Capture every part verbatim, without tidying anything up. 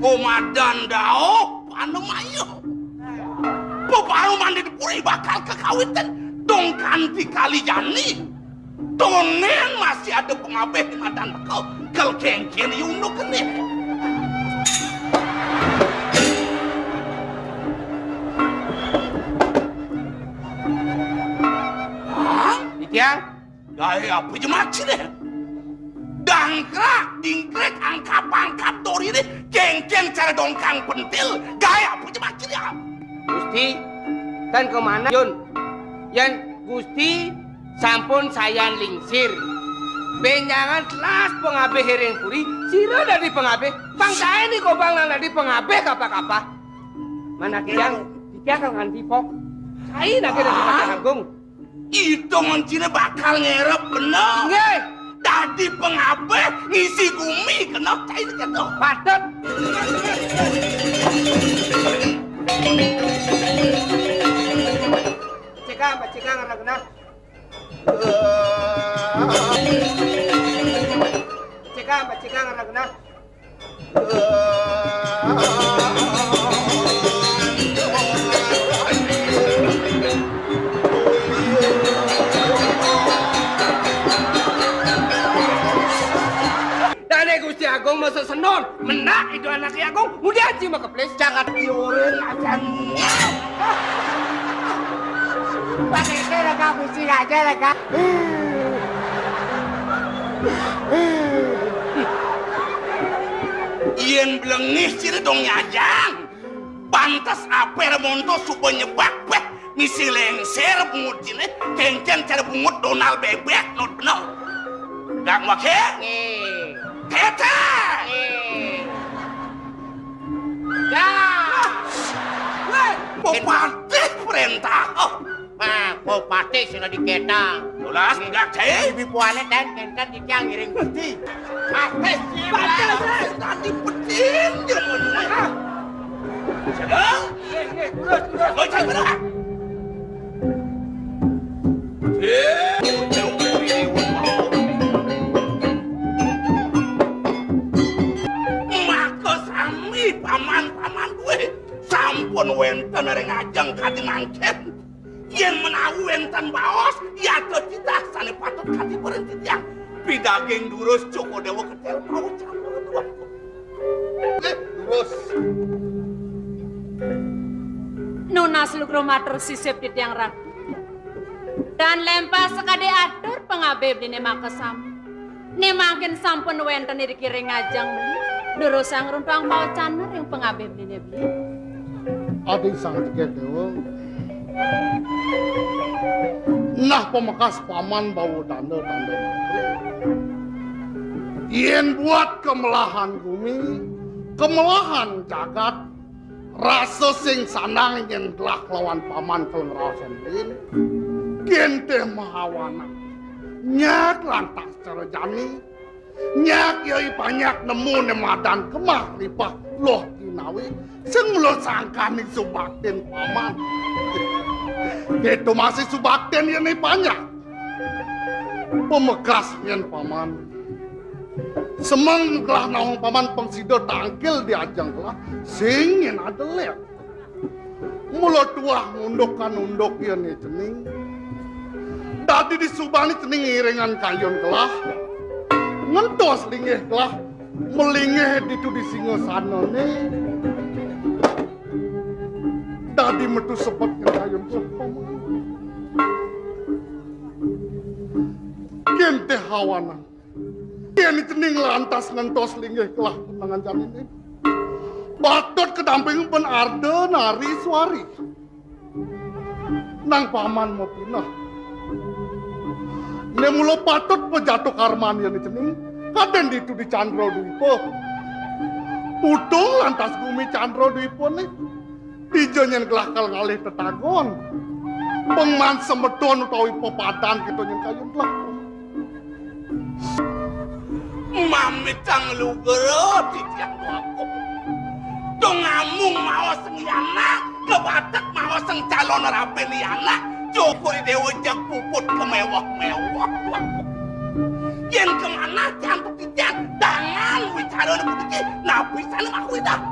Komadan dauh panemaya. Peparuman di puri bakal kekawitan dong kanti kali jani. Tonen masih ada pengabeh di madan teka. Kel kengken iunduk kene. Hah? Itiang? Gaé apa jemak sih deh? Dangkrak, dingkrek, angkap-angkap dori deh, kengken cara dongkang pentil, gaé apa jemak sih deh? Gusti, kan kemana, Yun? Yan Gusti sampun sayan lingsir. Benjangan telas pengabeh ring puri, sira dadi pengabeh. Bang saé ni kobang nang dadi pengabeh kapa-kapa. Mana tiang, tiang kang nganti pok. Saé nake dadi Patih Agung. Ida menciné bakal ngerep bener. Nggih. Dadi pengabeh ngisi gumi kena cai kéto. Patut. Cekam, cekam, anak-anak. Cekam, cekam, anak-anak. Dane Gusti Agung masa senon, menak itu anak Agung, mudah aja makeplis. Jangan dioren aja. Pakai saya lega, Gusti aja lega. Yén blengis sira dong nyajang. Pantes aper monto suba nyebak peh misi lengser bungut cine, kengken cara bungut Donal bebek not bener. Dak wake? Nggih. Kete. Nggih. Dah. Weh, kok patih perintah. Oh. Nah, kok patih sudah diketang. Tulas, nggak, Cai. Bibi puane ten, kenten titiang ngiring peti. Patih, patih, tadi petin, dia mau. Sedang? Nggih, nggih, terus, terus. Kau cai berapa? Eh, jauh dari. Maka sami paman-paman kuwi sampun wenten ring ajeng kadi mangkin. Yen menawi wenten baos, yatra titah sane patut kadi perintitian. Pidaging durus Cokor Dewa ketel mau campur tuan. Eh, durus. Nunas lugra matur sisip titiang Ratu. Dan lempas sekade atur pangabebdine makasam. Ne mangkin sampun wenten iri kiring ajeng meli. Durusang runtuang mawacan ring pangabebdine beli. Adi Sang Jagat Dewa. Nah, pamekas paman bawa tanda-tanda mangke. Yen buat kemelahan gumi, kemelahan jagat, rasa sing sanang yen telah lawan paman kelengrasan din. Kente mahawana. Nyak lantas cara jani. Nyak yai panyak nemu ne madan kemah lipah loh kinawi sing mula sangkani subaktin paman. Keto masih subaktin yene panyak. Pemekas nyen paman. Semeng gelah nawang paman pengsida tangkil di ajeng gelah sing nyen adelik. Mula tuah ngunduk kan unduk ya ni cening. Dadi disubani cening ngiringan kayun gelah. Ngentos linggih gelah. Melinggih ditu di singasanane. Dadi metu sepet ngen kayun gelah. Kente hawana. Yen cening lantas ngentos linggih kelah penangan janine. Patut kedamping ben arda nari suari. Nang paman mapinah. Ne mula patut pejatuh karman yen cening. Kaden ditu di Candra Dwipa. Putung lantas gumi Candra Dwipa ne. Dija nyen gelah kal ngalih tetagon. Pengman semeton utawi pepadan kita nyen kayun gelah. Mamitang lugra titiang Agung. Dong ngamung maos sing lianak, kebatek maos sing calon rabi lianak, Cokor Dewa jag puput kemewah-mewah. Yen kemana cantuk titiang, dangan wicara puniki, napi sane mawi dah.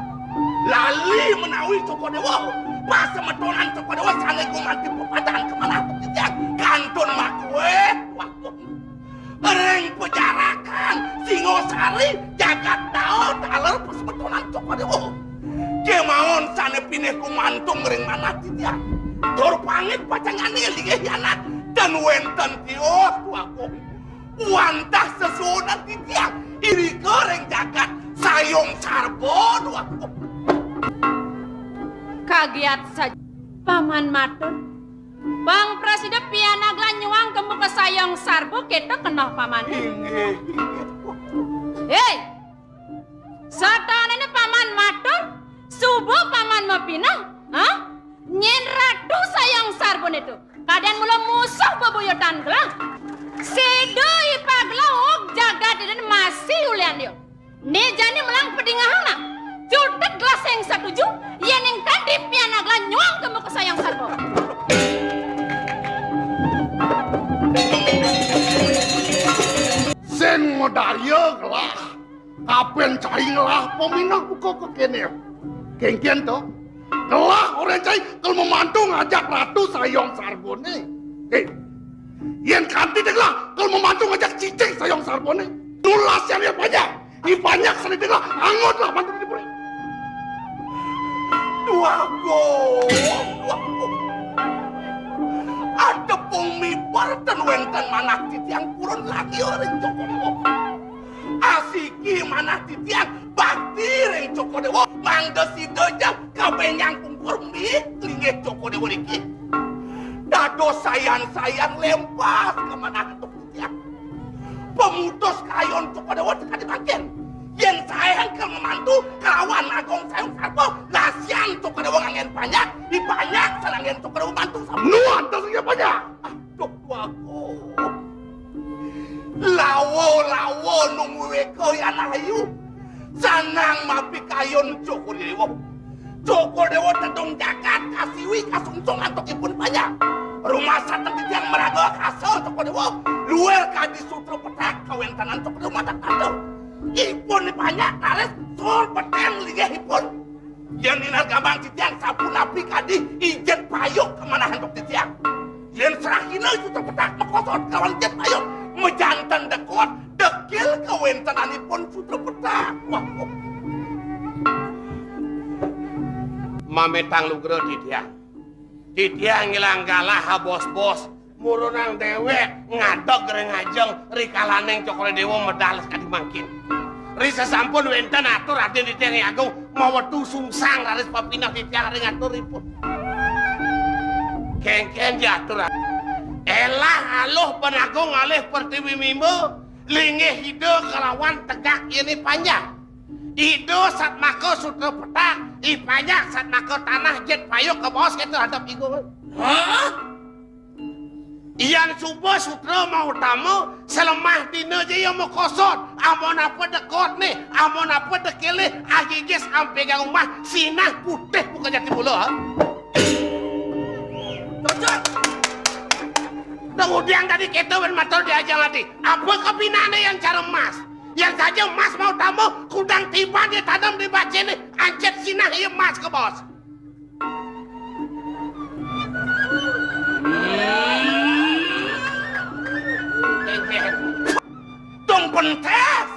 Lali menawi Cokor Dewa. Pasemetonan Cokor Dewa sane gumanti pepadan kemanah titiang. Kantun makueh. Waduh. Ring pejarakan Singosari jagat Dao taler pasemetonan Cokor Dewa. Kemawon sane pinih gumantung ring manah titiang. Tur pangit pacang nganil inggih hianat dan wenten tios, Agung. Wantah sesuunan titiang irika ring jagat Sayong Sarba, Agung. Kagiat saja Paman matur. Pang prasida pianak lan nyuang ka muka Sayong Sarba, keto keneh Paman. Inggih, inggih. Hei! Satanene Paman matur, suba Paman mapineh, ha? Nyen Ratu Sayong Sarbane to. Kaden mula musuh bebuyutan gelah. Sida ipa gelah og jagat iden masih ulian dia. Ne jani melang padingehang nah. Cutet gelah sing setuju, yen ing kanti pianak gelah nyuang ka muka Sayong Sarba. Sing madarya gelah. Kapen cai ngelah peminah buka kekene. Kengken to. Ngelah orang cai kal memantu ngajak Ratu Sayong Sarbone. Eh, yen kanti dek lah kal memantu ngajak cicing Sayong Sarbone. Nulas yang dia banyak. I banyak seni dek lah angot lah mantu di puri. Duago, duago. Ada pung mibar dan wenten manah titiang purun lagi orang Joko Dewa. Asiki manah titiang bakti ring Cokor Dewa, mangda sida jang kabenyang pungkur mik linggih Cokor Dewa niki. Dados sayan-sayan lempas ka manah antuk titiang. Pemutus kayun Cokor Dewa tekadi mangkin. Yen sayan ka memantu kelawan Agung Sayung Sarba, lasian Cokor Dewa nganggen panjak, di panjak salanggen Cokor Dewa mantu sampun. Nuan, tas iya panjak. Aduh, waku. Lawa-lawa nunggu weka yan ayu. Sanang mapikayun Cokor Dewa. Cokor Dewa tedung jagat kasiwi kasungsung antuk ipun panjak. Rumah sateng titiang meraga kasa Cokor Dewa. Luar kadi sutra petak kawentenan Cokor Dewa matak tata. Ipun panjak raris sur peten linggih ipun. Yen ninar gambang titiang sapunapi kadi ijet payuk kemanahan duk titiang. Yen serahina itu tepetak makosot kawan jet payuk, mejanten dekot, dekil kawentenanipun sutra petak. Wah, wah. Mametang lugra titiang. Titiang ngilang galah, ha, bos-bos. Murunang dewek ngadeg ring ajeng rikalaning Cokor Dewa medal sakadi mangkin. Ri sasampun wenten atur Raden Titiang Agung mawetu sungsang raris papineh titiang ring aturipun. Kengken ja atur. Elah aluh panagung alih pertiwi mimba, linggih Ida kalawan tegak yene panjang. Ida satmaka sutra petak, i panjak satmaka tanah jet payuk kabaos keto hadap igung. Hah? Yan suba sutra mautama, salemah dina ja iya makosot, amun apa dekot nih, amun apa dekilih, agigis ampe gang umah, sinah putih buka jati mula, ha? Cocok. Kemudian tadi kita ben matur di ajang ati, apa kepinane yang cara emas? Yang saja emas mautama, kudang tiba dia tanam di bacene, ancet sinah iya emas kabaos. Tung pentes,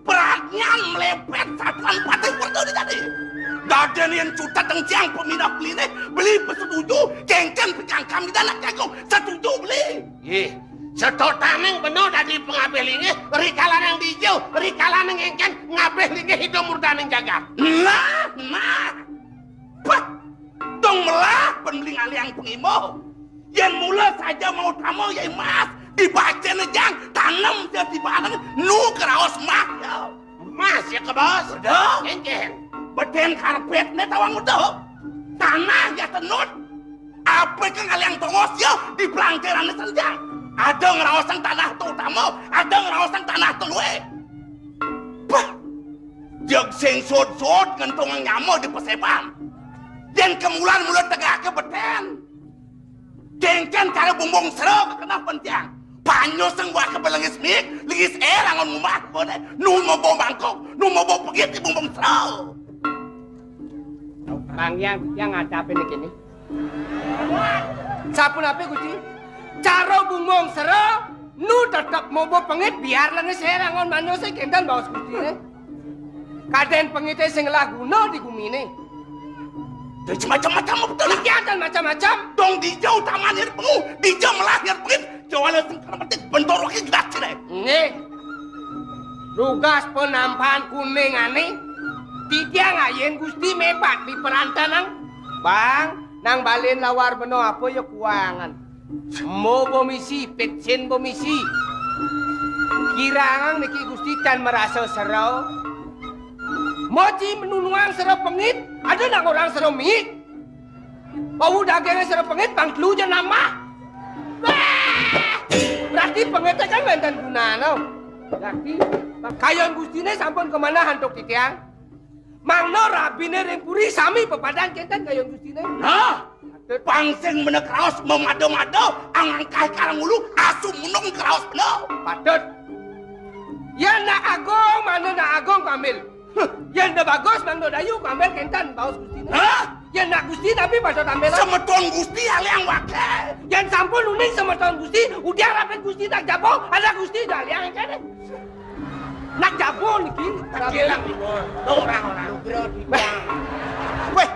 pradnyan mlepet satuan patih perdo dijadi. Daden yen cutet dengciang pemindah beline, beli pesetuju, kengken pekang kami danak jagung, setuju beli. Ih, setotaning bena dadi pengabih linggih, rikalaning dija, rikalaning engken ngabih linggih ida murdaning jagat. Nah, nah. Pah, dong melah pen beli ngaliang pengimo. Yen mula saja mautama ya emas, dibacene jang, tanem ya di bareng, nu keraos emas ya. Emas ya, kabaos? Betul. Engken. Beten karpetne tawang utuh. Tanah ya tenut. Apa ke ngaliang tongos ya di pelangkiranne senjang. Ada ngeraosang tanah tu utama, ada ngeraosang tanah tu luwe. Pah. Jeg sing sud-sud ngentung nyama di peseban. Yen kemulan mula tegake beten. Kengken cara bumbung sera kekenah pentiang. Panyo sing wah ke belengis mik, lengis er angon ngumah kone. Nu mebo mangkok, nu mebo pegit di bumbung sera. Bang Hyang, Hyang ngadapin kéné. Sapunapi, Gusti? Cara bumung sera, nu tetep mobo pengit biar lenge serang ngon manusé kénten baos Gustiné. Kadén pengité sing ngelah guna di guminé. Dadi macam-macam betul. Iki adan macam-macam. Dong dija utaman irpmu, dija melah irpmu, jawala sing kana metik bentor waki gedak ciré. Nggih. Dugas penampahan kuningané, titiang ayin Gusti mépat miperantanang. Bang, nang balin lawar bena apa ya kuangan. Mo bomisi, pitsin bomisi. Kirangang niki Gusti tan merasa sera. Moci menunungang sera pengit, ada nang orang sera miik. Bau dagingnya sera pengit, bang telu ja nambah. Wah! Berarti pengitnya kan wénten gunana. Berarti kayon Gustiné sampun kemana antuk titiang? Mangda rabiné ring puri sami pepadan kénten kayon Gustiné. Nah, pang sing mena kraos mamada-mada, angangkah karang ulu, asu munung kraos bena. Patut. Yén nak agung, mana nak agung kambil. Huh, yén da bagus, mangda dayu kambil kénten baos Gustiné. Hah? Yén nak Gusti napi patut ambil. Semeton Gusti aliang waké. Yén sampun uning semeton Gusti, udiang rapet Gusti nak jaba, ada Gusti da aliang kéné. Nak jaba niki. Tekilang di bawah. Tuh orang-orang. Nugra titiang. Wéh.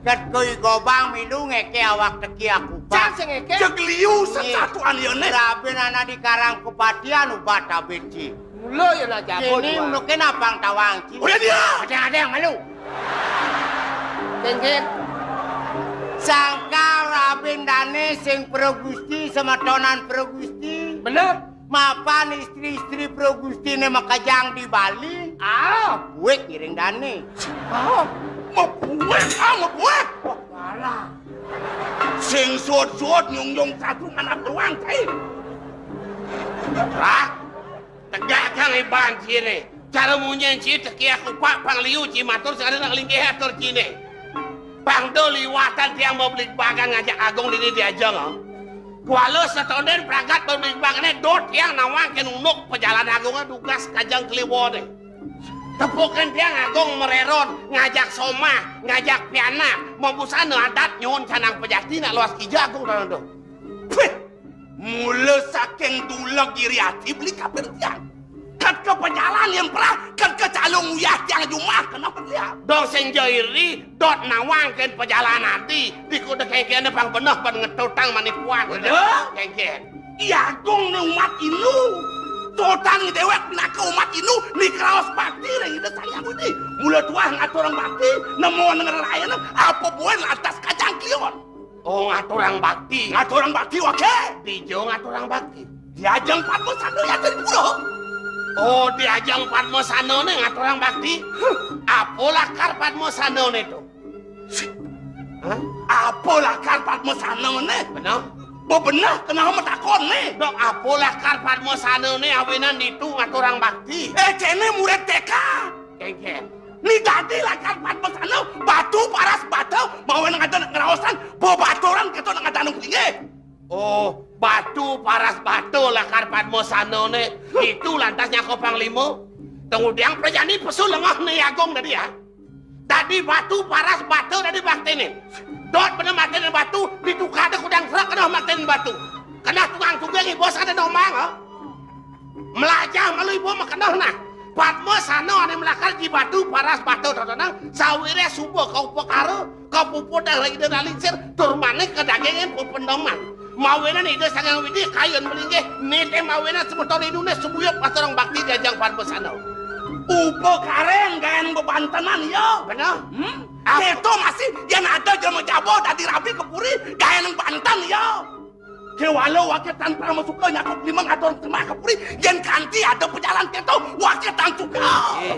Ket koi gobang milu ngéké awak teki aku, Pak. Cang sing ngéké. Jeg liu sesatuan ya né. Rabin ana di karang kepatian ubat abéci. Mula ya nak jaba. Kini unukin apang tawang, Ci. Oh ya dia. Ada-ada yang malu. Kénkén. Sangkal rabin dané sing Pro Gusti, semetonan Pro Gusti. Bener. Mapan istri-istri Pro Gustiné makejang di Bali. Ah, buik ngiring dané. Ah, mabuik, ah, mabuik. Wah, parah. Sing suut-suut nyungjung satu anak doang, cai. Rak, tegakang iban ciné. Cara munyin ci teki aku pak pang liu ci matur sing ada nak linggih atur ciné. Pang do liwatan tiang mau beli bagan ngajak agung dini diajeng, oh. Kuala setondén pragat mau beli bagané dot tiang nawang kén unduk pejalan agungé dugas kajang kliwoné. Tepukin tiang agung mereron, ngajak somah, ngajak pianak, mau busana adat nyuhun canang pejati nak luas kija agung tanah do. Pih! Mula saking duleg iri ati beli kapir tiang. Ket ka pejalan yang perah, ket ka calung uyah tiang jumah kena peliak. Dong sing ja iri, dot nawang kén pejalan ati, di kuda kengkene pang beneh ban ngetutang manipuan. Bener. Kengken. Iya agung ni umat Hindu. Sotan déwék pinaka umat Hindu, ni kraos bakti ring Ida Sang Hyang Widi. Mula tuah ngaturang bakti, nemu nengah lain, apa buin lantas kajang klion. Oh, ngaturang bakti. Ngaturang bakti, waké. Dija ngaturang bakti. Di ajeng Padmasana ya di pura. Oh, di ajeng Padmasanané ngaturang bakti. Huh. Apa lakar Padmasanané to? Hah? Apa lakar Padmasanané? Bener. Bebenah kenapa matakon né? Dok, apa lakar Padmasanané awinan ditu ngaturang bakti? Eh, kéné murid T K. Kengken. Ni dadi lakar Padmasana, batu paras bata, mawinan ada nak ngraosan, bebaturan kéto nak ada anu linggih. Oh, batu paras bata lakar Padmasanané. Itu lantas nyako panglima. Tunggu diang prajani pesu lengah né agung dadi ya. Dadi batu paras bata dadi baktiné. Dot bener maktiné batu, ditukar deh kudang serak keneh maktiné batu. Keneh tukang tugel ibu sada domang, ha? Melajah malu ibu makeneh nah. Padmasana ané melakar ji batu paras bata totonang, sawiréh suba kaupakara, kapuput ring Ida Dalingsir, tur manik kadagingin pependoman. Mawinan Ida Sang Hyang Widi kayun malinggih, nitih mawinan semeton Hinduné sumuyup ngaturang bakti di ajeng Padmasana. Upakarén gaén bebantenan ya. Bener. Hmm? Apa? Kéto masih yén ada jelema jaba dadi rabi ka puri, gaén banten ya. Kéwala waké tan pramasuka nyakup lima ngatur semah ka puri, yén kanti ada pejalan kéto, waké tan suka. Eh.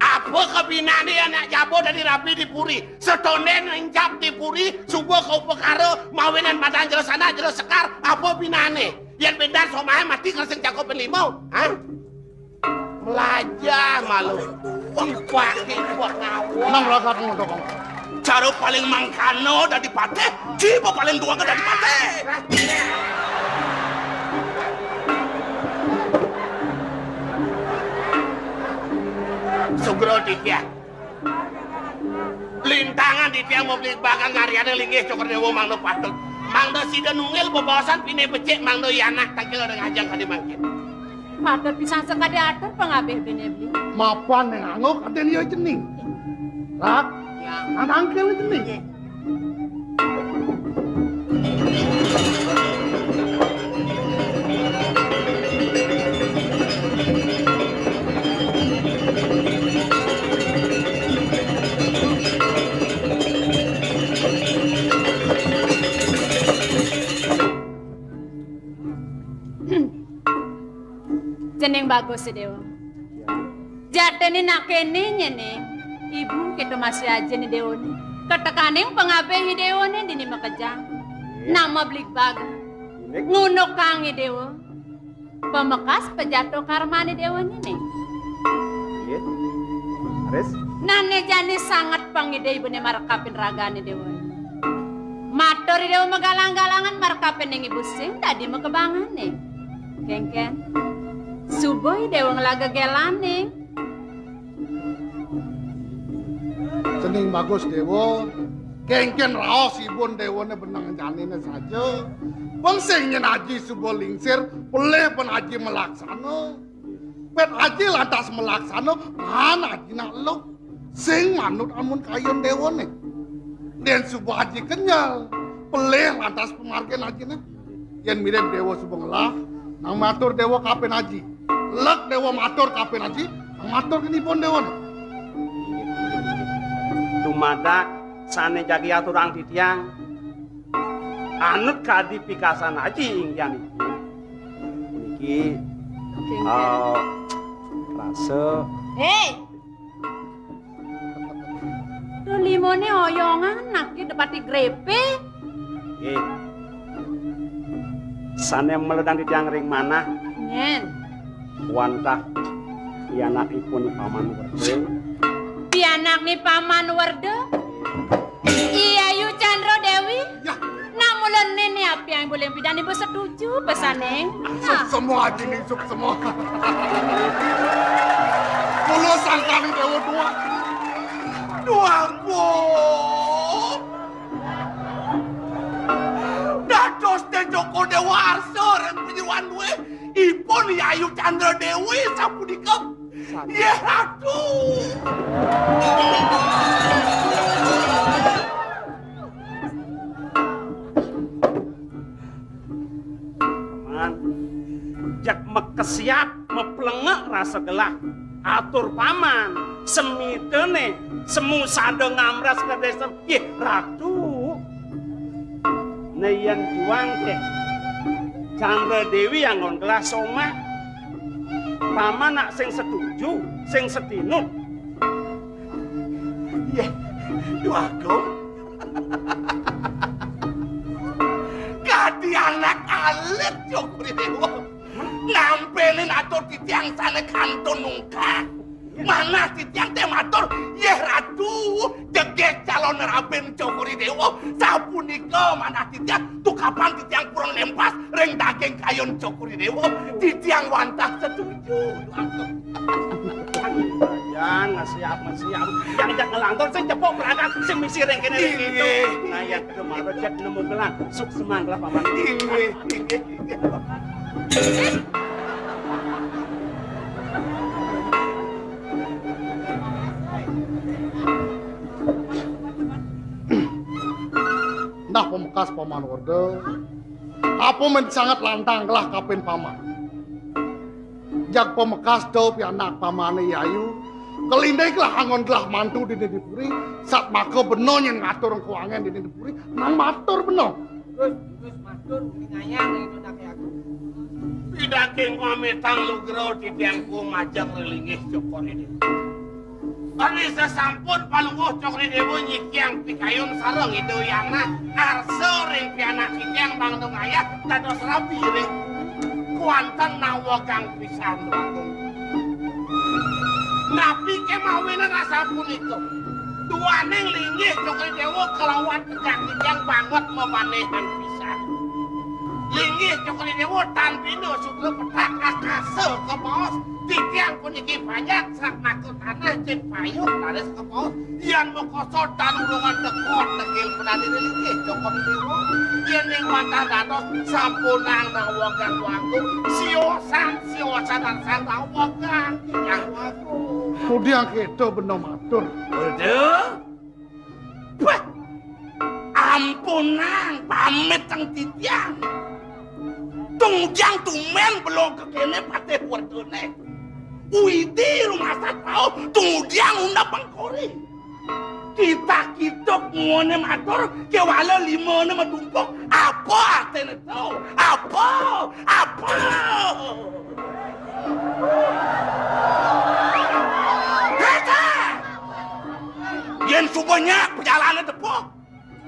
Apa kabinané anak jaba dadi rabi di puri? Setondén encap di puri, suba kaupakara, mawinan madan jero sanak, jero sekar, apa binané? Yén bendan somahé mati kena sing cakupin lima, ha? Melajah malu. Tipak-tipak ngawur. Nang ragat ngodok. Cara paling mangkana dadi patih, jiwa paling tuané dadi patih. Sugra titiang. Titiang mabligbagang karyané linggih Cokor Déwa mangda patut. Mangda sida nunggil bebaosan pinih becik mangda i anak tangkil ring ajeng kadi mangkin. Patut pisan sakadi atur pangabih bini beli. Mapan yang anggo kadén ya cening. Rak, ya. Nang tangkil cening. Nggih. Cening bagus, Déwa. Jatiné nak kéné nyén, ibu kéto masih aji né déwané. Katekaning pangabih i déwané dini makejang. Nggih. Nak mabligbagang. Inggih. Ngunukang i déwa. Pamekas pajatu karmané déwané né. Inggih. Raris. Nah né jani sanget pang i déwa ibuné marekapin ragané déwané. Matur i déwa magalang-galangan marekapin ning ibu sing dadi makebangané. Kénkén. Suba i déwa nglaga gélané. Cening bagus Déwa, kénkén raos ibun Déwané beneng janiné saja. Pang sing nyén aji suba lingsir, pelih pang aji malaksana. Pét aji lantas malaksana, maan aji nak luk. Sing manut amun kayun Déwané. Yén suba aji kenyel, pelih lantas pamargin ajiné. Yén mirib Déwa suba ngelah, nang matur Déwa kapin aji. Lek Déwa matur kapin aji, nang matur ken ibun Déwané. Dumadak sané jagi aturang titiang, anut kadi pikasan aji inggihan ibu. Niki, eh, rasa. Hei! Tuh limoné oyongan, nak ki depati grepe. Nggih. Sané maledang titiang ring manah. Nyén. Wantah pianakipun Paman Werda. Pianakné Paman Werda? I Ayu Candra Déwi? Ya. Nah, mula né apiang boleh pidan ibu setuju pesané. Nah. Suksema aji ning suksema. Kula sangkaning Déwa dua. Duh ampun. Dados Déwa Déwa Arsa ring panyeroan dué. Ipun Yayu Candra Déwi sapunika. Yéh, aduh. Paman, jeg makesiat, maplengek rasa gelah. Atur Paman, semitané, semu sada ngamras ka désa. Yéh, Ratu. Né yén juang ké Candra Déwi anggon gelah somah. Paman nak sing setuju, sing setinut. Yéh, Déwa Agung. Kadi anak alit, Cokor I Déwa. Nampénin atur titiang sané kantun nungkak. Manah titiang té matur, yéh Ratu, jegég calon rabin Cokor I Déwa. Sapunika manah titiang, tukapan titiang purun lempas ring daging kayun Cokor I Déwa. Titiang wantah setuju. Yan, ngasiap, ngasiap. Yang jak ngelantur, sing cepok berangkat, sing misi ring kéné, ring kéto. Inggih. Nah, yang kedua malah jak nemu gelang, sukses manglah, Paman. Inggih, inggih, inggih. Nah, pamekas Paman Werda. Apa men sanget lantang gelah kapin Paman? Jag pamekas da pianak Pamané Yayu. Kelindik lah anggon gelah mantu dini di puri. Satmaka bena nyén ngatur kuangan dini di puri. Nang matur bena. Terus, terus matur, ngayang itu nak aku. Pidaging pamitang lugra titiang ku majeng ring linggih Cokor I Déwa. Ri sasampun Palungguh Cokor I Déwa nyikiang pikayun sareng Ida Yana, arsa ring pianak titiang mangda ngayah dados rabi ring kuanten nawegang pisan, Raden. Napi ké mawinan asapunika? Duaning linggih Cokor I Déwa kalawan tegak titiang banget mabanihan pisan. Linggih Cokor I Déwa tan bina sudra petak akasa kabaos Titiang puniki panjak sak maka tanah cit payung laris kepaus. Yan mekosot tan ulungan tekot negil penani linggih Cokor Dewa. Yen ning wantah dados sampunang nang wagang wagung. Siosan, siosan arsang nang wagang. Titiang wagung. Kudiang keto bena matur. Waduh. Bah, ampunang pamit teng titiang. Tungjang tumen belog kene patih wedone. Widi rumasa tau tungjang undap pengkori. Kita kituk ngone matur kewala limone matumpuk. Apa artine tau? Apa? Apa? Hece! Yen suba nyak pejalane tepuk,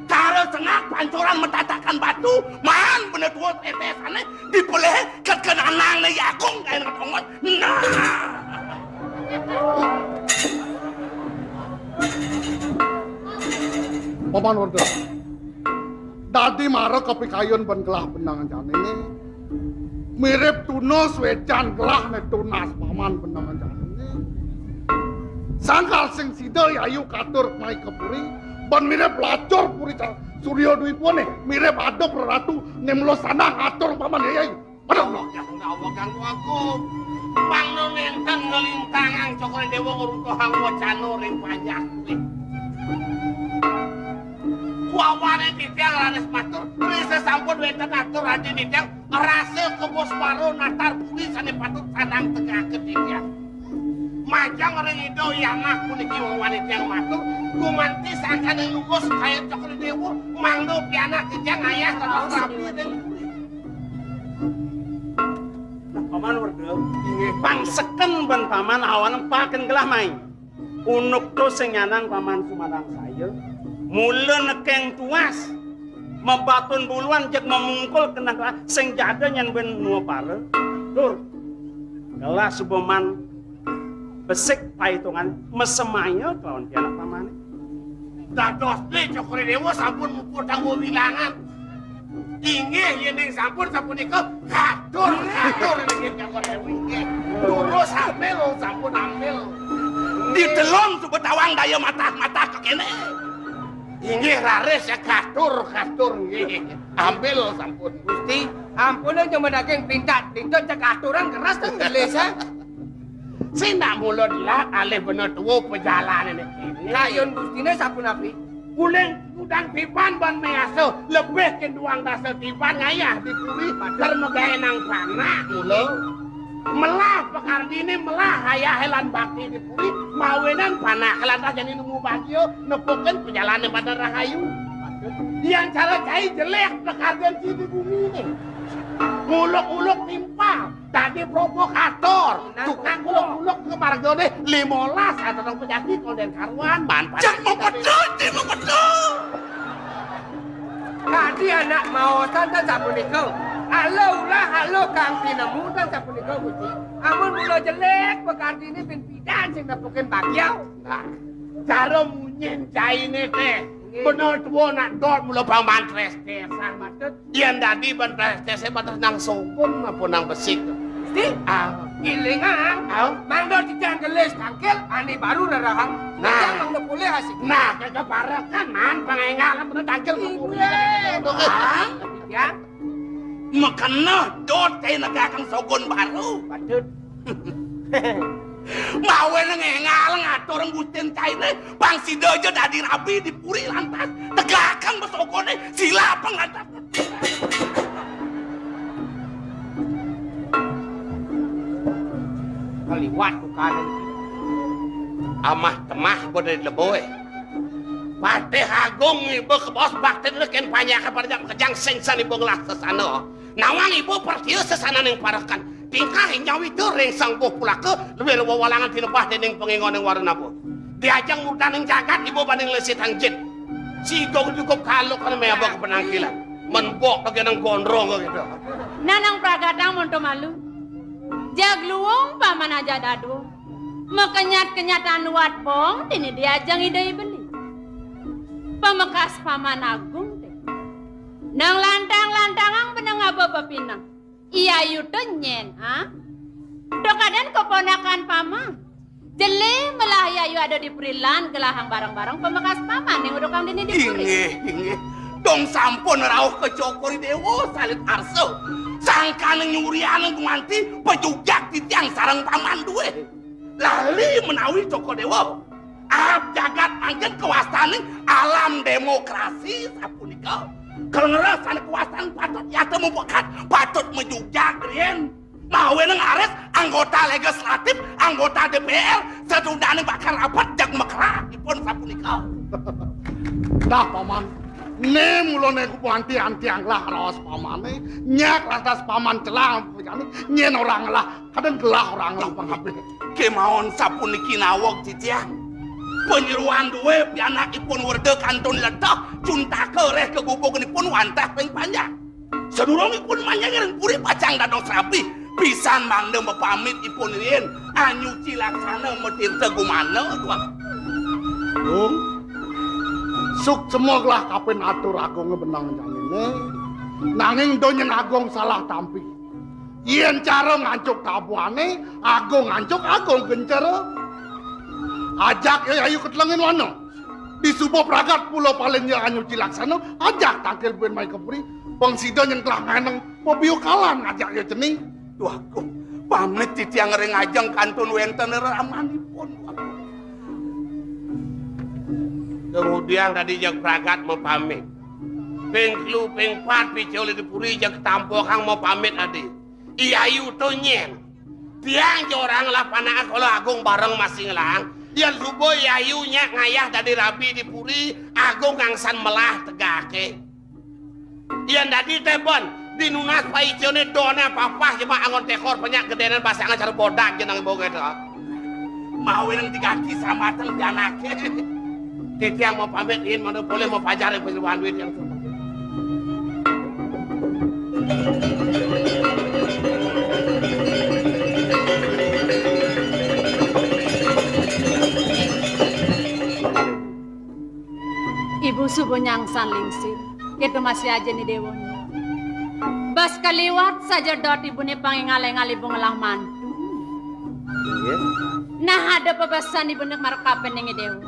cara sengak pancoran metatakan batu, maan benda tua tetesane dipeleh ke kenanangne yakung kain ketongot. Nah. Paman Werda. Dadi mara kapikayun ban gelah benang jane. Mirip tuna swecan gelah ne tunas paman benang jane. Sangkal sing sida yayu katur mai ke puri, ban mirip lacur puri ca-, Surya Dwipa ne, mirip ada praratu ne mula sandang atur paman yayu. Aduh, ya Allah ganggu aku. Mangno nenten ngelintangang Cokor Dewa ngruntuhang wacana ring panjak kuwi. Wawane titiang raris matur, risa sampun wenten atur adi titiang rasa kebos paro natar budi sane patut sanang tegaken titiang. Majeng ring Ida Hyang Anak puniki wawane titiang matur, gumanti sangkaning lugus kaya Cokor Dewa, mangda pianak titiang ayah terus rabi ring Paman Werda, inggih pang seken ban paman awan empaken gelah mai. Unuk to sing nyanang paman sumanang saya. Mula nekeng tuas, mabatun buluan jeg mamungkul kenang gelah sing jada nyen ben nuapara. Tur, gelah suba man besik paitungan masemaya kelawan pianak pamane. Dados dé Cokor Dewa sampun muputang wilangan. Inggih, yéning sampun sapunika, katur, katur inggih Cokor Dewa inggih. Durus ambil, sampun ambil. Ditelung suba tawang daya matah-matah kéné. Inggih raris ya katur, katur inggih. Ambil sampun. Gusti, ampun aja daging pintat-pintat cek aturan keras to ngelis, ha. Sing nak mula dilak alih bena tua pejalané kéné. Kayun Gustiné sapunapi? Uling kudang tiban ban mayasa lebih ke duang dasa tiban ngayah di puri. Waduh. Ter magaé nang panak mula. Melah pakardiné melah ayahé lan bakti di puri, mawinan panak lantas jani nemu bagia nepukin pejalané pada rahayu. Waduh. Yang cara cai jelek pakardian ci di bumi nih. Nguluk-nguluk timpal. Dadi provokator, tukang uluk-uluk ke margane limolas atau nang pejati konden karuan, man. Cek mepedot, cek mepedot. Dadi anak maosan tan sapunika. Ala ulah, ala kang tinemu tan sapunika, Gusti. Amun mula jelek, pakardiné bin pidan sing nepukin bagiau. Nah, cara munyin cainé téh. Nggih. Bener tua nak dot mula bang mantres désa, maksud. Yén dadi ban prestese batas nang sogun apa nang besik. Gusti? Ah. Ilingang. Ah. Mangda titiang gelis tangkil, ané baru rerahang. Nah. Titiang mangda polih asik. Nah, kagak parekan, man, pangéngalan bener tangkil ke puri. Inggih. Ah. Titiang. Makena dot kayak negakang sogun baru. Patut. Mawe nang éngal ngatur ngustin cainé, pang sida aja dadi rabi di puri lantas. Tegaken besokoné, silapeng lantas. Kaliwat tukane. Amah temah bodé leboe. Patih Agung iba kebos bakti kén panjaka pada jam kejang sing san iba ngelah sesana. Nawang ibu percaya sesananing parekan. Tingkah nyawita ring Sang Buh Pulaka luwih wewalangan tinebah dening pangingoning Waranaba. Diajeng murdaning jagat ibu banding lesitang jit. Siga cukup kaluk kana meba ke penangkilan. Menbok bagi nang gondrong gitu. Nanang pragatang monto malu. Jag luung paman aja dadua. Makenyat-kenyatan wat bong dini diajeng Ida Ibeli. Pamekas paman agung deh. Nang lantang-lantangang beneng aba pepinang. Iya yuta nyen, ha? Duh kadén keponakan paman. Jelé melah Yayu ada di puri lan gelahang bareng-bareng pamekas paman ning udukang dini di puri. Inggih, inggih. Dong sampun rauh ka Cokor I Déwa salit arsa. Sangkan nyurian gumanti pajujag titiang sareng paman dué. Lali menawi Cokor Déwa. Aab jagat mangkin kawastaning alam démokrasi sapunika. Kalengeres sané kawastaning patut yata mupekat, patut majujag riin. Mawinan aris anggota legislatif, anggota D P R, satunggaling bakal rapat jag mekrah ipun sapunika. Dah, Paman. Né mula né ku anti antiang lah raos pamané, nyak lantas paman celah, nyén orang lah, kadén gelah orang lah pangabih. Kémaon sapuniki naweg titiang. Panyeroan dué pianakipun Werda kantun leteh, cuntaka reh ka gubugipun wantah ping panjang. Sadurungipun manjang ring puri pacang dados rabi, pisan mangda mapamit ipun riin, anyuci laksana matirta gumana, tuan. Dung, suksma gelah kapin atur agungé benang janiné, nanging do nyén agung salah tampi. Yén cara ngancuk tabuhané, agung ngancuk, agung gencara. Ajak ya Yayu ketelengin wana. Di suba pragat pula palin ya anyuci laksana, ajak tangkil buin mai ka puri, pang sida nyén telah nganeng pabiukalan ngajak ya cening. Duh, agung, pamit titiang ring ajeng kantun wénten ramanipun, duh, agung. Kemudian tadi jeg pragat mapamit. Ping telu, ping pat, pica uli di puri jeg ketampokang mapamit adi. I Yayu to nyén. Tiang jorang lah panak kala agung bareng masing lang. Yén suba I Yayu nyak ngayah dadi rabi di puri, agung ngangsan melah tegaké. Yén dadi tében, di nunas paicané doné papah jema anggon tekor penyak gedénan basanga cara bodak jeneng ibu gitu. Mawinan diganti sambatan di anaké. Titiang mau pamit, yén mangda polih mau pajar ring panyeroan duit yang suruh. Ibu suba nyangsan lingsir, kéto masih aja ni déwanya. Bas kaliwat saja dot ibuné pang énggal-énggal ibu ngelah mantu. Inggih. Nah, ada pebesan ibuné marep kapin ning déwa.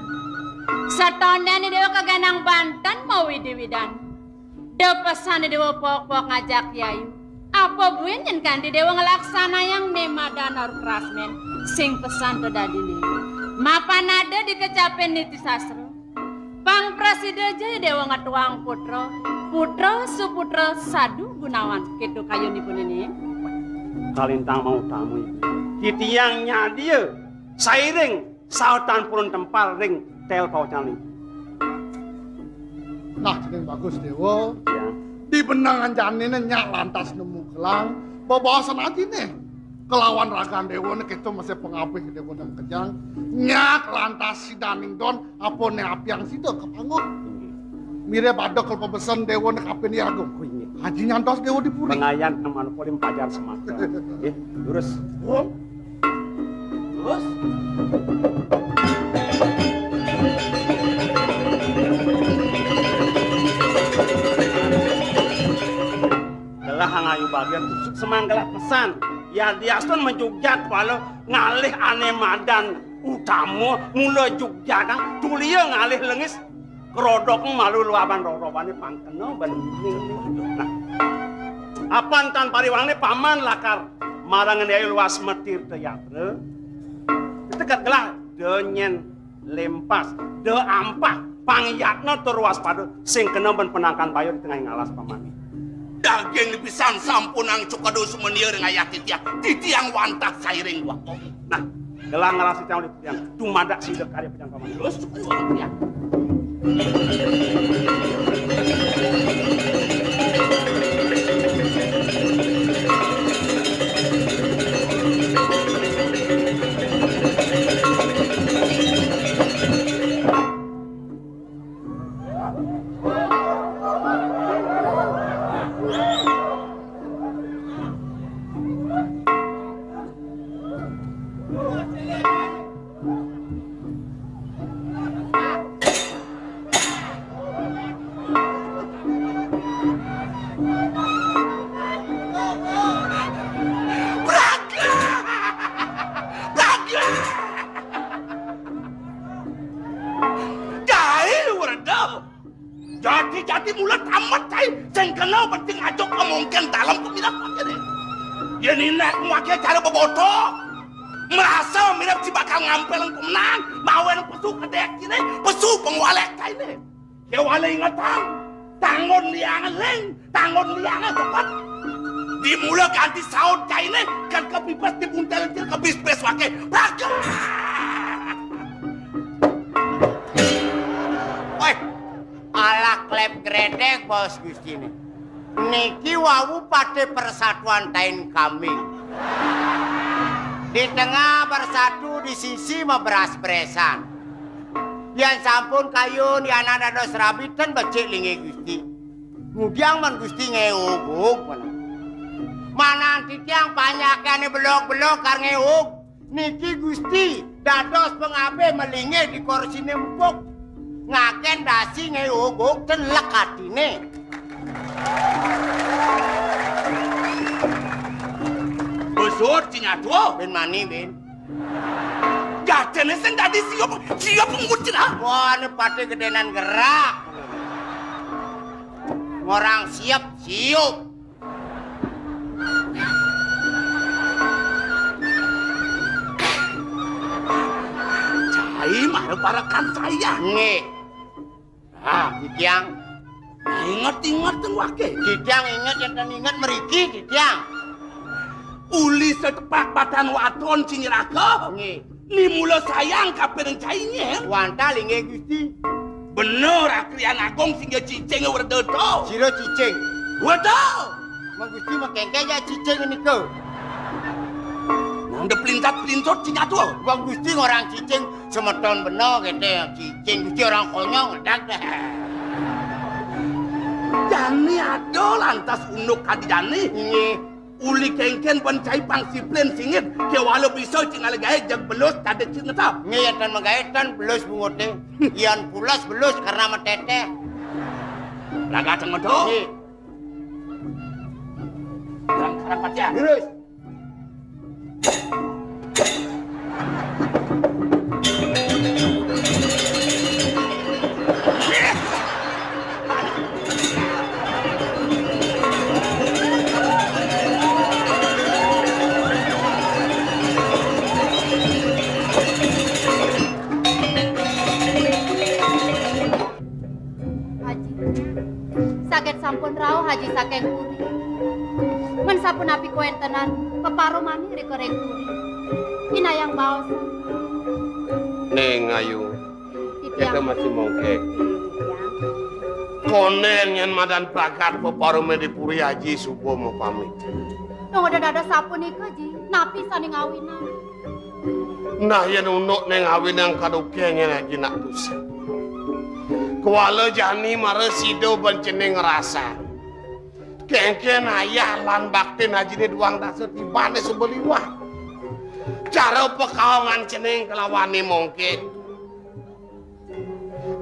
Satondén déwa kagenang banten mawidi-widan. Da pesan déwa pok-pok ngajak Yayu. Apa buin yén kanti déwa nglaksanayang né madan arukrasmén sing pesan to dadiné. Mapan ada dikecapin niti sastra. Pang prasida ja déwa ngetuang putra, putra suputra sadu gunawan, kéto kayunipun ini. Kalintang mau tamu ibu. Titiang nyadia sairing sautan purun tempal ring tel paucan. Nah, cening bagus déwa. Ya. Di benang anjaniné nyak lantas nemu gelang, bebaosan ajiné. Kelawan ragan déwané kéto masih pangabih déwa nang kejang. Nyak lantas sidaning don, apa né apiang sida ka panggung. Mirib ada kal pabesen déwa né kapin agung. Oh, inggih. Aji nyantos déwa di puri. Pengayan nang manupuli pajar semata. Nggih, lurus. Oh. Terus? Gelah ngayu bagian tusuk semanggelat pesan. Ya diastun majujat kepala ngalih ané madan utama mula jugjatang tulia ngalih lengis kerodok malu luaban rorobané pangkena ban. Nah, apan tan pariwangné paman lakar marang Yayu luas matirta yatra. Tekat gelah da nyén lempas, da ampah, pangyatna tur waspada sing kena ban penangkan baya di tengahing alas pamané. Daging pisan sampunang cukadu sumenia ring ayah titiang, titiang wantah sairing waktu. Nah, gelah ngelas titiang ulih titiang, dumadak sida karya pejangkaman. Terus cukadu ulih titiang. Jati-jati mula tamat cai, sing kena penting aja kamongken dalem pamireng waké. Yén inak waké cara beboto, merasa mirip si bakal ngampil pemenang, mawen pesu kedék ciné, pesu pengwalek cainé. Kéwala ingetang, tanggon liangan ling, tanggon liangan sepet. Di mula ganti saut cainé, kan kepipes di buntel cil kebis-bes waké. Praga! Wéh, alah klep gredeg, bos Gustiné. Niki wau paté persatuan tain kambing. Di tengah bersatu, di sisi maberas-beresan. Yén sampun kayun, yén dados rabi ten becik linggih Gusti. Ngudiang men Gusti ngéog-og, mana? Manan titiang panjaké ané belog-belog kar ngéog. Niki Gusti dados pangabih malinggih di korsiné empuk. Ngakén dasi ngéog-og ten lek atiné. Besut, Cinyatua. Bin mani, bin. Jajané sing dadi siup, siup ngut cenah. Wah, né paté gedénan gerak. Ngorang siup, siup. Cai mara parekan saya. Nggih. Ah, titiang. Inget-inget teng waké. Titiang inget, yén ten inget mriki, titiang. Uli setepak batan waton ciniraka. Nggih. Ni mula sayang kapining cainé. Wantah linggih Gusti. Bener, akrian agung singgih cicing werda to. Sira cicing. Werda. Mung Gusti makéngkén ya cicing nika. Nang da pelintat-pelintut cinyatua. Wong Gusti ngorang cicing, semeton bena kété cicing, Gusti orang konyol ngedag dah. Jani ada lantas unduk kadi jani. Nggih. Uli kéngkén ban cai pang siplin singit, kéwala bisa cing alih gaé jeg belus tadi cing netep. Nggih, yén tan magaé tan belus bunguté. Yén pulas belus karena metété. Laga ceng metu. Nggih. Sareng-sareng pacah. Terus. Haji, saget sampun rauh Haji saking puri. Men sapunapi kawéntenan peparumané rika ring puri? Inayang baos. Ning Ayu, titiang. Kita masih mongkek. Titiang. Kondén yén madan pragat peparumané di puri Haji suba mapamit. Dong ada dados sapunika, Ji. Napi sané ngawinang? Nah, yén unduk né ngawinang kadukén yén Haji nak tusing. Kuala jani mara sida ban cening ngrasa. Kéngkén ayah lan baktin Hajiné duang dasa tibané suba liwat. Cara pakaongan cening kalawané mongkek.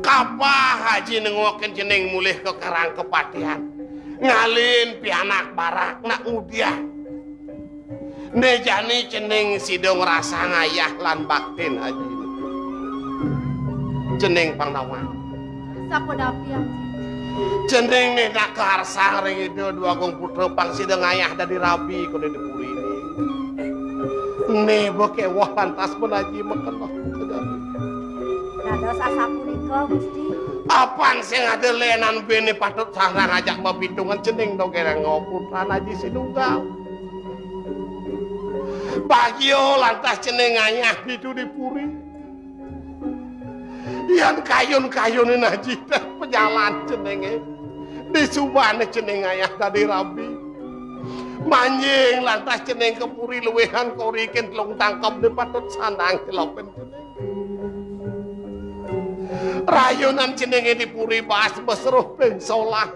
Kapah Haji nengokin cening mulih ka Karang Kapatihan. Ngalih pianak barak nak ngudiang. Né jani cening sida ngrasang ayah lan baktin Haji. Cening pang nawang. Sapunapi, Haji? Cening né nak kaharsang ring Ida Dwagung Putra pang sida ngayah dadi rabi koné di puri né. Né ba kéweh lantas men Haji makena. Dados asapunika, Gusti. Apan sing ada lénan béné patut sareng ajak mapitungan cening dogéng putran Haji Sinunggal. Bagia lantas cening ngayah ditu di puri. Yan kayun-kayunin Haji téh pajalan ceningé. Disubané cening ngayah dadi rabi. Manjing lantas cening ka puri luwihan korikin telung tangkebné patut sandang celopin cening. Rayunan ceningé di puri baas mesruh ping solas.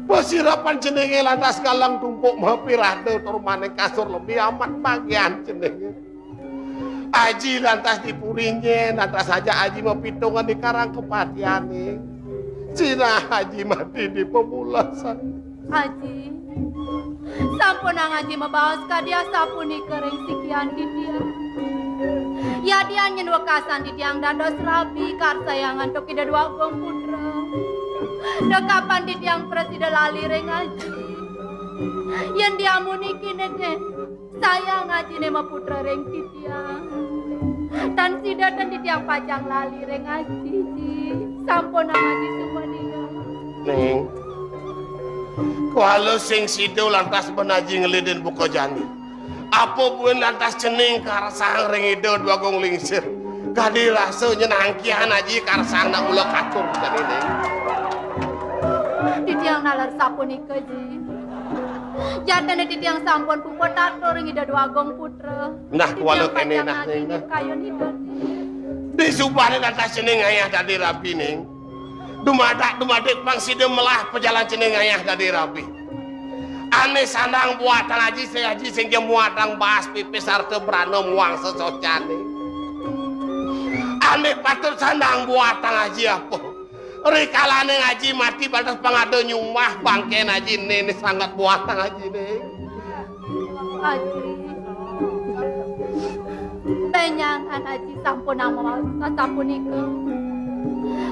Pasirapan ceningé lantas galang tumpuk mapirada tur maning kasur lebih amat bagian ceningé. Aji lantas di puriné, lantas ajak Aji mapitungan di Karang Kapatihané. Sinah Aji mati di pemulasan. Aji, sampunang Aji mabaos kadi asapunika ring sikian titiang. Yadian yén wekasan titiang dados rabi karsayangan antuk Ida Dwagung Putra. Dekapan titiang prasida lali ring aji. Yén diamuniki niki, sayang ajiné maputra ring titiang. Tan sida tan titiang pacang lali ring aji, Ji. Sampunang aji suba nika. Ning, kuala sing sida lantas ben aji ngelidin buka jani. Apa buin lantas cening karsang ring Ida Dwagung Lingsir? Kadi rasa nyenangkihan aji karsang nak mula katur jani, Ning. Titiang nalar sapunika, Ji. Jatine titiang sampun puput atur ring Ida Dwagung Putra. Nah, kuala kene nah, Ning, nah. Kayun Ida. Di subané lantas cening ngayah dadi rabi, Ning. Dumadak, dumadik pang sida melah pajalan cening ngayah dadi rabi. Ané sandang buatang aji, sing aji sing ja muatang baas pipis sarta brana muang sesocané. Ané patut sandang buatang aji apa? Rikalané aji mati, pantes pang ada nyumbah bangkén ajiné, né sanget buatang ajiné. Aji. Bénjangan aji sampun amaos sasapunika.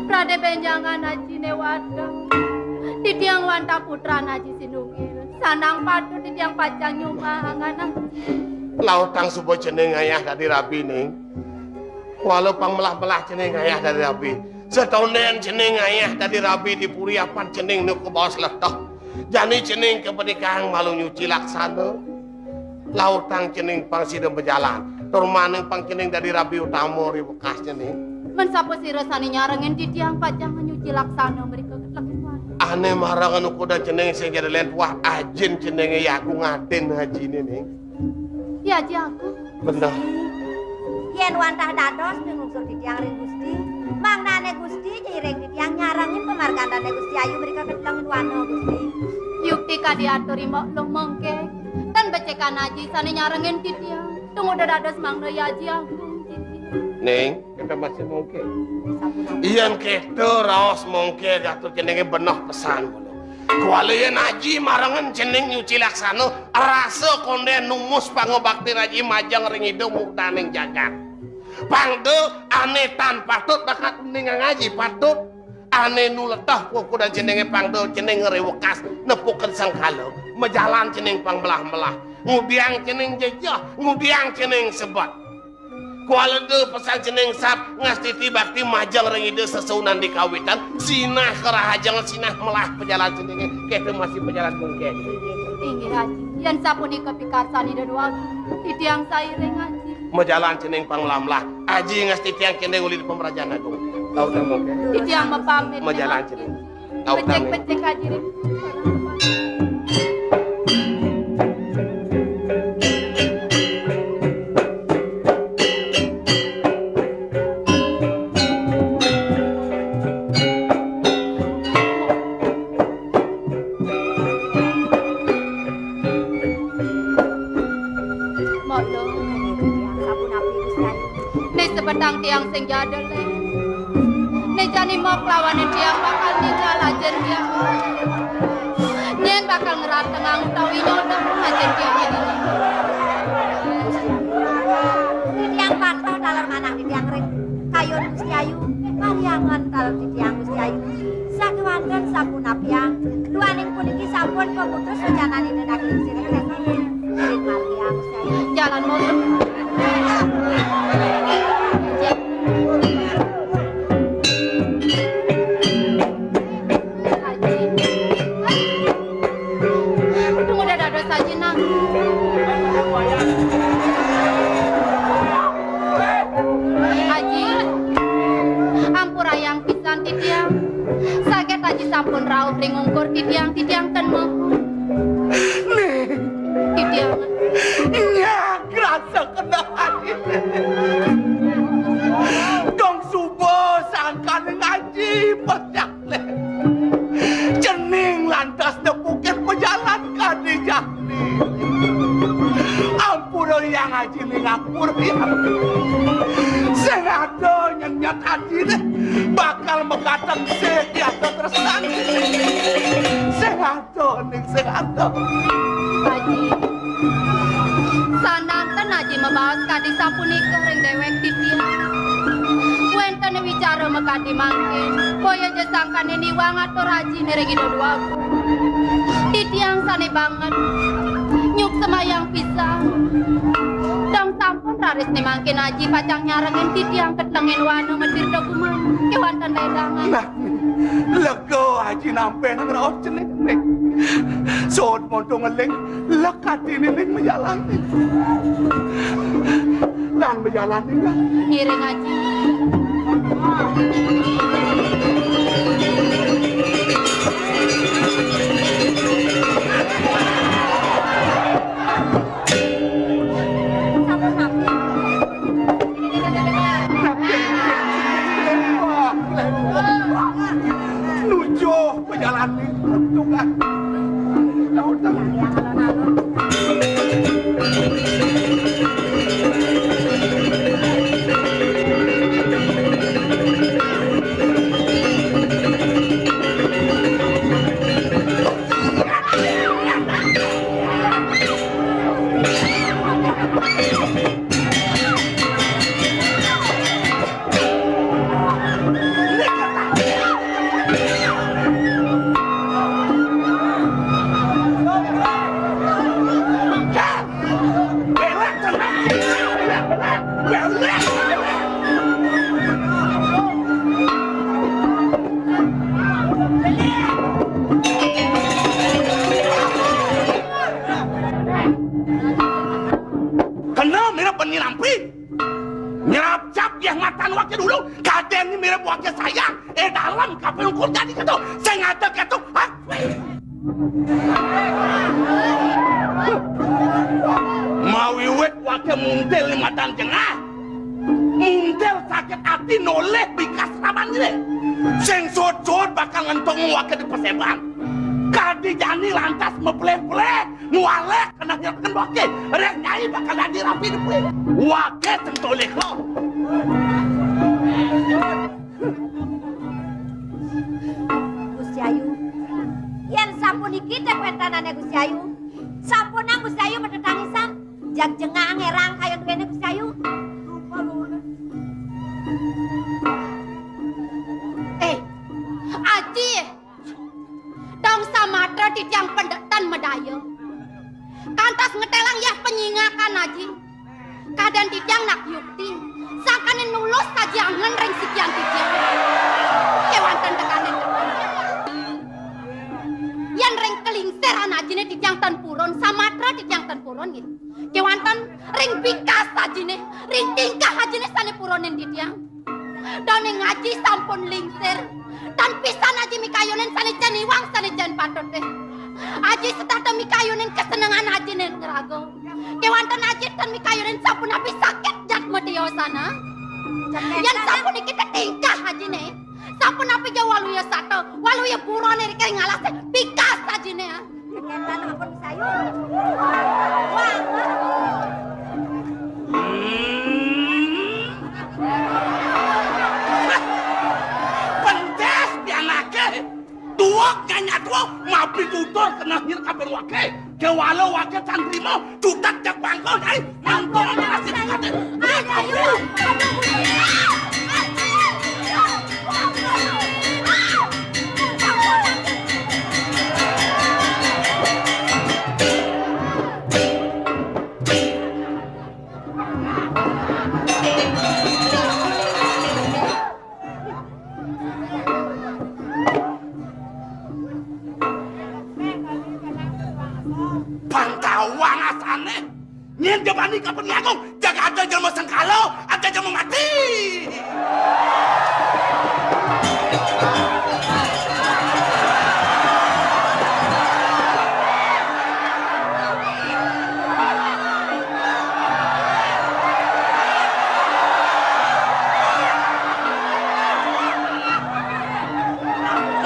Pradé bénjangan ajiné wadah. Titiang wantah putran aji sinunggil. Sandang patut titiang pacang nyumbahang anak. Lautang suba cening ngayah dadi rabi, Ning. Kuala pang melah-melah cening ngayah dadi rabi. Satondén cening ngayah dadi rabi di puri, apan cening nu kabaos leteh. Jani cening kapatikang malu nyuci laksana. Lautang cening pang sida majalan. Tur maning pang cening dadi rabi utama ri wekas cening. Men sapa sira sané nyarengin titiang pacang nyuci laksana mrika ketlek tuan. Ané marengin ukudan cening sing ja lén tuah, ajin ceningé Agung Adin ajiné, Ning. Ya, Aji Agung. Bener. Yén wantah dados pingungsur titiang ring Gusti, mangdané Gusti ja iring titiang nyarengin pamargandané Gusti Ayu mrika ketleng wana, Gusti. Yukti kadi atur Mbok Luh Mongké, tan becikang aji sané nyarengin titiang. Tumuda dados mangda ya Aji Agung. Ning, kita masih mongké. Yén kita raos mongké, Gatotkaca, ceningé beneh pesan mula. Kuala yén aji marengin cening nyuci laksana, rasa kondén numus pangabaktin aji majeng ring Ida muktani jagat. Pang da ané tan patut bakat uningang aji patut. Ané nu leteh kukudan ceningé pang da cening ri wekas nepukin sengkala. Majalan cening pang melah-melah. Ngudiang cening jejeh, ngudiang cening sebet. Kuala da pesan cening sap ngastiti bakti majeng ring Ida sesuunan di kawitan, sinah karahajengan, sinah melah pajalan ceningé, kita masih pajalan mongké. Inggih, Aji. Yén sapunika pikarsan Ida Dwagung, titiang sairing, Aji. Majalan cening pang melah-melah. Aji ngastitiang cening uli di pamrajan agung. Titiang mapamit. Majalan cening. Becik-becik aji ring. Mula. Sapunapi Gusti Ayu? Né sebetang tiang sing jadel, Lé. Né jani mok lawaning tiang bakal ninggal ajin tiang. Nyén bakal ngeratengang utawi nyodang ajin tiang ini. Titiang patuh taler manah titiang ring kayun Gusti Ayu. Pariangan taler titiang Gusti Ayu. Sakéwanten sapunapiang, duaning puniki sampun pamutus rencanané daging sira. Ring margiang, Gusti Ayu. Jalan mundur. Aji. Untung udah dados aji, Nang. Aji, ampurayang pisan titiang. Saget aji sampun rauh ring ungkur titiang, titiang ten moho. Ning. Titiang. Nyak rasa kena hati. Dong suba sangkaning aji pecah lé. Cening lantas nepukin pajalan kadi jani. Ampura yang aji ning, ampura yang. Sing ada nyenyet ajiné bakal mekateng sing biasa tresnan. Sing ada ning, sing ada. Aji, sananten Aji mabaos kadi sapunika ring déwék titiang. Wénten wicara makadi mangkin, boya ja sangkané niwang atur ajiné ring Ida Déwa Agung. Titiang sané banget nyuksemayang pisan. Dong sampun raris né mangkin aji pacang nyarengin titiang ka tengahing wana Matirta Gumani kéwanten dedangan. Nah, lega aji nampénang raos cening. Suud monto ngeling, leg atiné ning majalan. Lan majalan ning lah. Ngiring aji. Nuju pejalan ning tuntungan. Kena mirib bani nampi. Nyerap-cap yéh matan waké dulu, kadén mirib waké sayang. Eh, dalem kapan ukur jadi kéto? Sing ada kéto. Hah? Mawiwit waké muntil di matan jengah. Muntil sakit ati nolih bikas raban diri. Sing suud-suud bakal ngentong waké di paséban. Kadi jani lantas mapelih-pelih. Mualek kena nyerepken waké. Réh nyai bakal dadi rabi dipé. Waké sing tolih lo. Gusti Ayu. Yén sapuniki té kawéntanané Gusti Ayu. Sampunang Gusti Ayu matetangisan. Jag jengah ngérang kayun duéné Gusti Ayu. Eh, Aji. Dong samatra titiang pendek tan madaya. Kantos ngetélang yah panyingakan aji. Kadén titiang nak yukti. Sangkané nulus sajangan ring sikian titiang. Kéwanten tekané. Yén ring kalingsir anak ajiné titiang tan purun, samatra titiang tan purun nggih. Kéwanten ring bikas ajiné, ring tingkah ajiné sané purunin titiang. Dané ngaji sampun lingsir. Tan pisan aji mikayunin sané jani iwang, sané jan patut deh. Aji setata mikayunin kesenengan ajiné ngraga. Kéwanten aji tan mikayunin sapunapi sakit jatma tiosana. Yén sapuniki tingkah ajiné, sapunapi ja waluya sata, waluya buroné ring alasé, bikas ajiné, ah. Kénten ampun Gusti Ayu. Wah. Hmm. Pentas pianaké. Tuak nyanya tuak, mapi tutur kena hir kabéh waké. Kéwala waké tan trima, tutak jak bangkol, ai. Mantong nasi kate. Ayo, ayo. Pang tawang asané. Nyén jebani kapan ngagung, jaga ada jelema sengkala, ada jelema mati.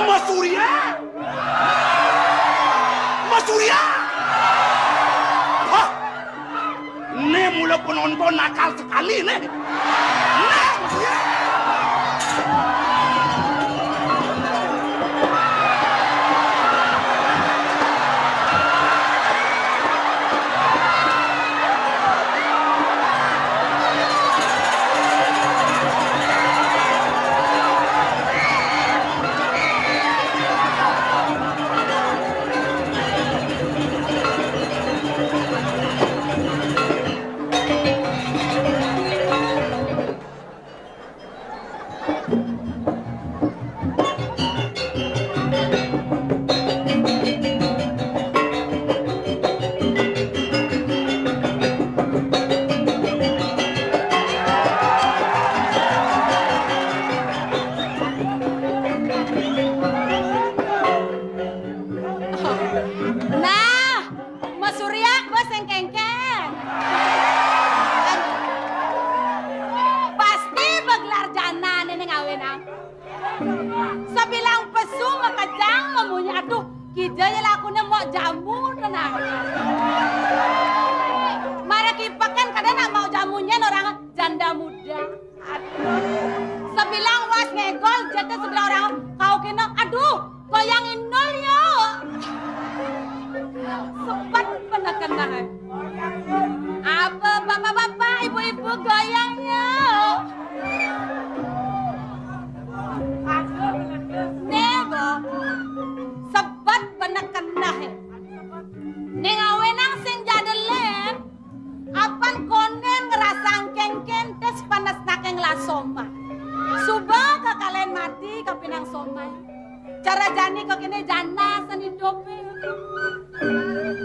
Mas Surya! Mas Surya! Hah? Né mula penonton nakal sekali, né. Nah, iya. Nah, mesuriak bos sing kengken. Pasti begelar jana ning awinang. Sabilang pesu makejang mamunyi, aduh, kija ya lakune mok jamu tenang. Mara kipeken kada nak mok jamunye orang janda muda. Aduh. Sabilang was ngegol, jete sebelah orang kau kena, aduh, goyang inul yo. Sepat bener kena. Apa bapak-bapak, ibu-ibu goyang yo. Nih, bo. Sepat bener kena. Ning awinang sing jadelen. Apan konden ngrasang kengken tes panes nakeng la somah. Suba kakalen mati kapinang somah. Cara jani kekene jana seni dope.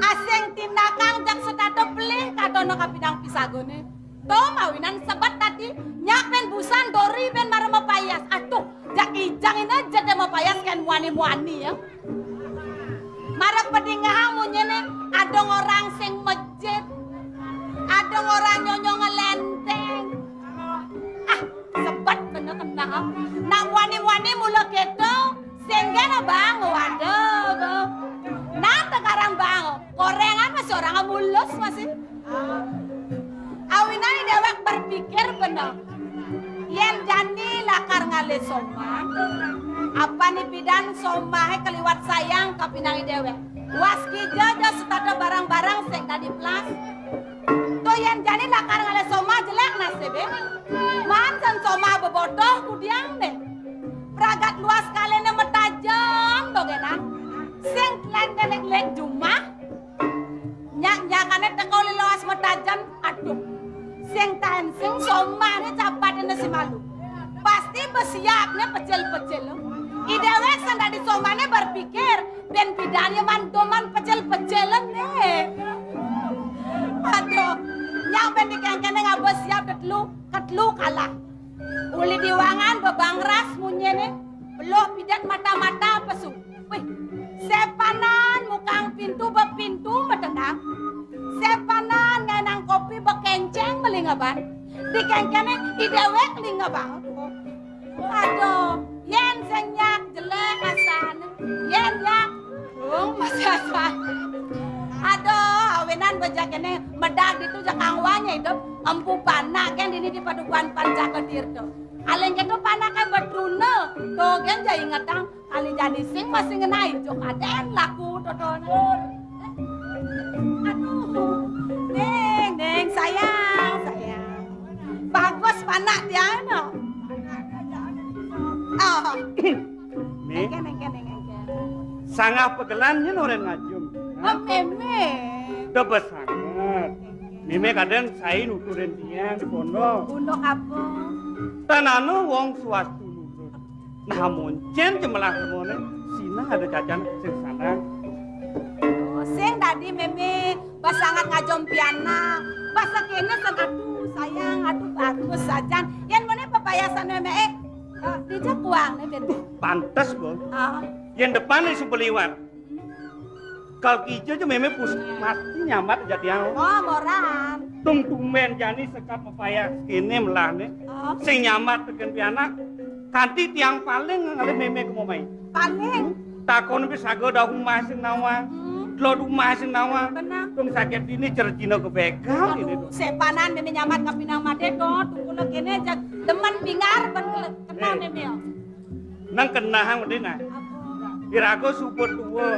Asing tindakang jak setata pelih katono kapinang pisagone. To mawinan sebet tadi nyak ben busan dori ben mara mapayas. Aduh, jak ijang ina jete mapayas kan muani-muani ya. Mara padingehang munyine adong orang sing mejit, adong orang nyonyo ngelenteng. Ah, sebet bener kenal. Nak wani-wani mula keto, sing kena bang, waduh. Nah, tekarang bang, korengan masih orang mulus masih. Awinane dewek berpikir bener. Yen jani lakar ngalih somah, apan ipidan somahe kaliwat sayang kapinangi dewek. Was kija ja setata barang-barang sing dadi pelas. To yen jani lakar ngalih somah jelek nasibe. Manten somah bebotoh kudiangne. Pragat luas kalene metajen dogenan. Sing tlen kelek-lek jumah. Nyak-nyakane teka uli loas metajen, aduh. Sing taen sing somane capatene si malu. Pasti besiapne pecil-pecil. Idewek sing dadi somane berpikir, ben pidane mantoman pecil-pecilen ne. Aduh, nyak ben dikengkene ngaba siap tetelu, ketelu kalah. Uli diwangan bebangras munyene, beluh pidat mata-mata pesu. Wih, sepanan mukang pintu bepintu metendang. Sepanan ngenang kopi bekenceng melingeban. Dikengkene idewek lingeban. Aduh, yen sing nyak jelek asane. Yen nyak, dung masih asane. Aduh, awinan beja kene medag ditu jakang wanya idup. Empu panak ken dini di padukuhan Pancaka Tirta. Aling ketu panak kan betruna. Tuh ken ja ingetang. Kali jani sing masih ngenai, jo kaden laku totona. Aduh, Ning, Ning, sayang, sayang. Bagus panak dia no. Oh. Ning. Engke, engke, Ning, engke. Sangah pagelan nyen oren ngajum. Oh, meme. Debes sanget. Meme kaden sai nuturin tiang di pondok. Pondok apa? Tanano wong swastu nurut. Nah, moncen jemelah temone, sinah ada cacan sing sanang. Oh, sing dadi meme basangat ngajom pianak. Basa kene sen aduh sayang, aduh bagus sajan. Yen mene pepayasan meme, eh, eh, dijak uang ne ben. Pantes, Bos. Ah. Yen depan nih sumpah liwat. Kal kija ja meme pus mati nyambat jatiang. Oh, moran. Tung tumben jani sekat mapayas kene melahne. Oh. Sing nyambat teken pianak. Kanti tiang paling ngalih meme ke momai. Paling. Takon pi saga dahu mas sing nawang. Hmm. Dlo dumas sing nawang. Benar. Tung sakit dini cercina kebegal ini. Aduh, sepanan meme nyambat kapinang mate to. Tunggu kene jak demen bingar ben kele-, kenal meme. Nang kenahang mesti nah. Iraga suba tua.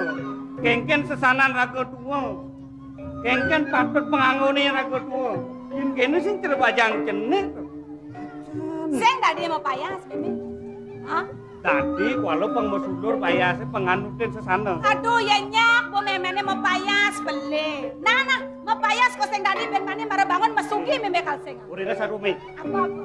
Kengken sesanan raga tua. Kengken patut panganggone raga tua. Yen kene sing cerebajang cenik to. Sing dadi mapayas, Mimi. Hah? Dadi kuala pang masulur payase panganutin sesana. Aduh, ya nyak, bu memene mapayas beli. Nah, nah, mapayas kok sing dadi ben mane mara bangun masugi meme kalsing. Urine sarumi. Apa, apa?